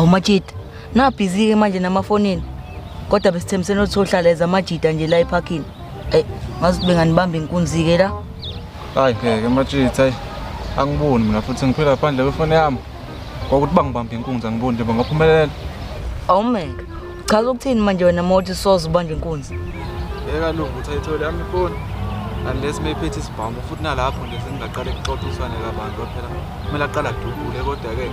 Hawu majita, nabhizi-ke manje namafonini. Kodwa besithembisene ukuthi sohlala ezamajita nje la ephakini. Eyi, ngazi benganibamba inkunzi-ke la. Hayi ngeke majita, hayi. Angiboni mina futhi ngiphila phandle kwefoni yami. Kwakuthi bangibamba inkunzi angiboni nje bangaphumelela. Awumeke. Chaza ukuthini manje wena uma uthi soze ubanjwe inkunzi? Yeka lo ukuthi ayithole yami ifoni. Unless mayiphethe isibhamu futhi nalapho nje sengingaqala kuxoxiswane kabanzi phela kumele aqale adubule kodwa-ke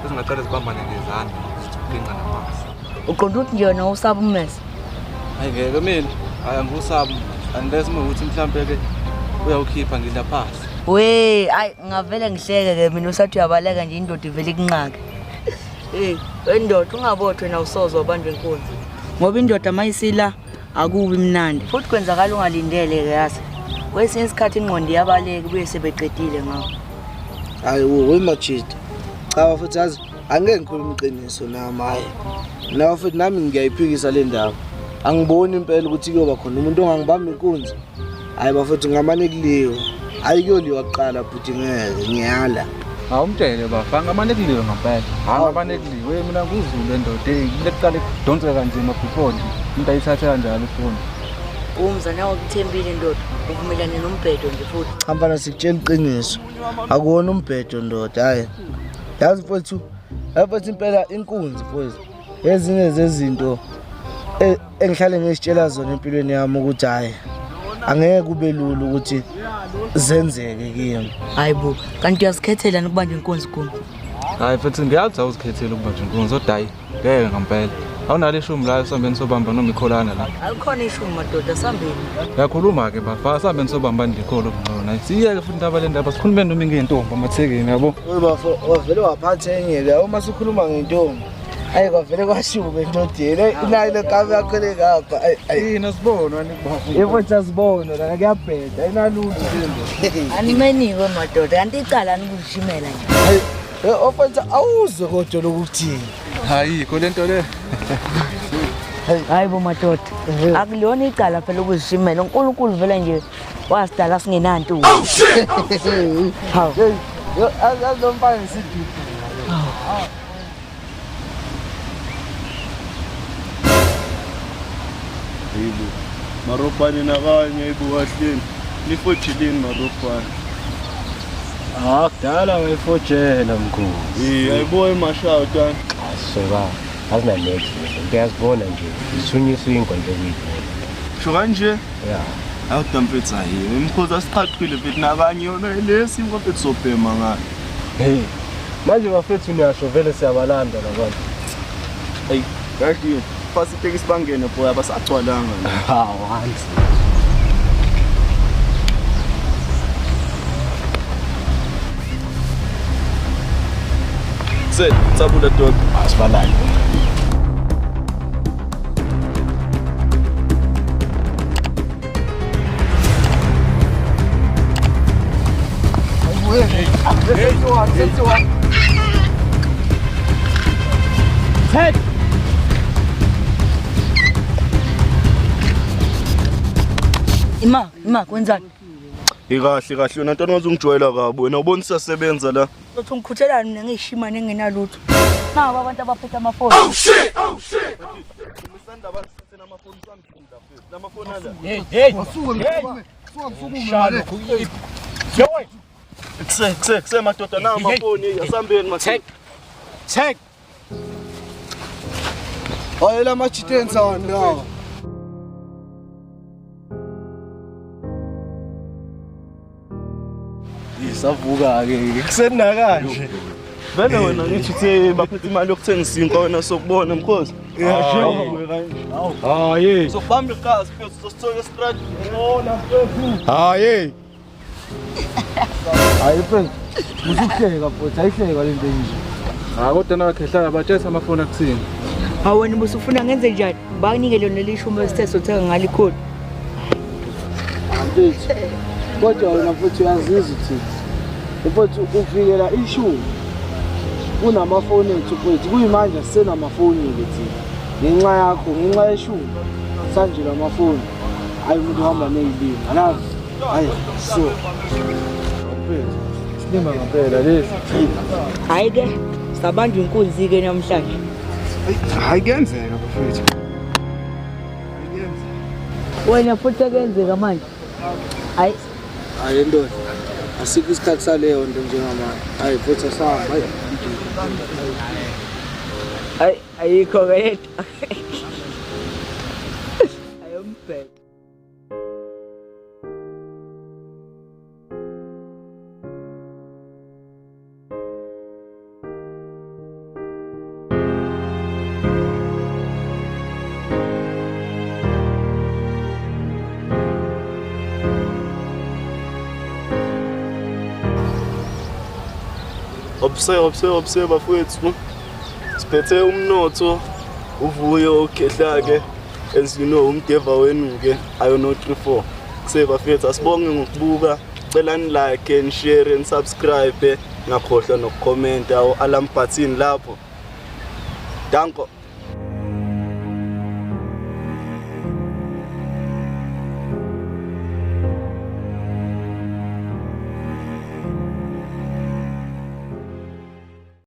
sesingaqale sibambane ngezandla sithi namasi. Uqonda ukuthi nje wena usaba ummese? Hayi ngeke mina, hayi angiwusabi unless uma ukuthi mhlampe-ke uyawukhipha ngidla phansi. We, hayi ngavele ngihleke-ke mina usathi uyabaleka nje indoda ivele ikunqake. Hey, wendoda ungabothwa wena usoze wabanjwa inkunzi. Ngoba indoda mayisila akubi mnandi. Futhi kwenzakala ungalindele-ke yazi. Kwesinye isikhathi ingqondo iyabaleka ubuye sebeqedile ngawo. Hayi we majita. Cha futhi yazi angeke ngikhulume iqiniso nami hayi. Nawe futhi nami ngiyayiphikisa le ndaba. Angiboni impela ukuthi kuyoba khona umuntu ongangibamba inkunzi. Hayi bafethu ngamane kuliwe. Hayi kuyoliwa kuqala futhi ngeke ngiyala. Awumtshele bafa ngamane kuliwe ngempela. Hayi ngamane kuliwe mina nguzulu endoda. Hey kumele kuqale kudonseke kanzima before nje umuntu ayithathe kanjalo ifoni. Umzana wakuthembile ndoda, uvumelane nombhedo nje futhi. Cha mfana sikutshela iqiniso. Akuwona umbhedo ndoda hayi. Yazi mfowethu, yazi impela inkunzi mfowethu. Ezinye zezinto engihlale ngizitshela zona empilweni yami ukuthi hayi angeke kube lula ukuthi zenzeke kimi. Hayi bo, kanti uyazikhethela nokubanjwa inkunzi kumbe? Hayi futhi ngiyazi awuzikhetheli ukubanjwa inkunzi kodwa hayi ngeke ngempela. Awunalo ishumi la sihambeni sobamba noma ikholana la. Alikhona ishumi madoda sihambeni. Ngiyakhuluma-ke bafa sihambeni sobamba ndikholo obungcono. Siyeke futhi indaba le ndaba sikhulume noma ingeyintombi amathekeni yabo. Oy bafo wavele waphatha enye la uma sikhuluma ngentombi. Ayi kwavele kwashuba endodeni. Nayi le kabe yakho le ngapha. Ayi ayi. Yini asibonwa nikubafo. Yebo siyazibona la kuyabheda ayinalutho into. Animeniwe madoda, kanti icala nikuzishimela nje. Hayi ofethu awuzwe kodwa lokuthini. Ayikho lento le. Hayi bo madoda, akulona icala phela ukuzishimela. uNkulunkulu vele nje wasidala singenanto. Hawu. Yo azomfana isidudu. Hayibo. Marofane nakanye hayibo kahleni. Nifothileni marofane. Ah, kudala wayefojela mkhulu. Eh hayibo emashayo tani. Asoba, azina next. Into yazibona nje. Ishunyiswa inkwa nje kuyibona. Sho kanje? Yeah. Awuda mfethu hayi. Imkhozi asiqhaqhile mfethu nakanye yona lesi mfethu sobhema ngayo. Hey. Manje bafethu niyasho vele siyabalanda labantu. Hey, kahle. Fasi itekisi bangene boy abasagcwalanga. Hawu, hansi. Se, tsabula dog. Asibalali. Ima, ima kwenzani? Ikahle kahle wena ntwana wazongijwayela kabi wena ubona siyasebenza la. Uthi ungikhuthelani mina ngiyishimane engenalutho. Nabo abantu abaphethe amafoni. Kuse kuse kuse madoda nawo amafoni hey asambeni madoda. Check. Hayi la majita enzani lawa. Isavuka ke kusena kanje. Vele wena ngithi uthe baphethe imali yokuthenga isinkwa wena sokubona mkhozi. Hayi. Sokubamba iqhaza mfethu sosithola estradini. Hayi. Hayi mfethu usuhleka mfethu ayihleka lento enje. Hayi kodwa nakhehlala batshesa amafoni akuthini. Hawu wena ubusufuna ngenze njani? Banike lona lishumi esithe sothenga ngalo ikholi. Mfethu kodwa wena mfethu uyazizwa uthini. Mfethu uvikela ishumi. Kunamafoni ethu mfethu kuyimanje sisenamafoni ke thina. Ngenxa yakho ngenxa yeshumi sanje lamafoni. Hayi umuntu uhamba nezilimi. Alazi. Hayi so. Mfethu, silima ngempela lesi. Hayi ke, Sabanjwa inkunzi-ke namhlanje. Hayi kuyenzeka bafethu. Hayi kuyenzeka. Wena futhi sekuyenzeka manje. Hayi. Hayi ndoda. Asikho isikhathi saleyo nto njengamanje. Hayi futhi asihamba. Hayi. Hayi ayikho ke lento. Ayombheka. Obse obse obse bafowethu. Siphethe umnotho uvuyo ukhehlake as you know umdeva wenu ke ayo no 34. Kuse bafethu asibonge ngokubuka. Cela ni like and share and subscribe. Ngakhohlwa nokukhomenta u alarm button lapho. Danko.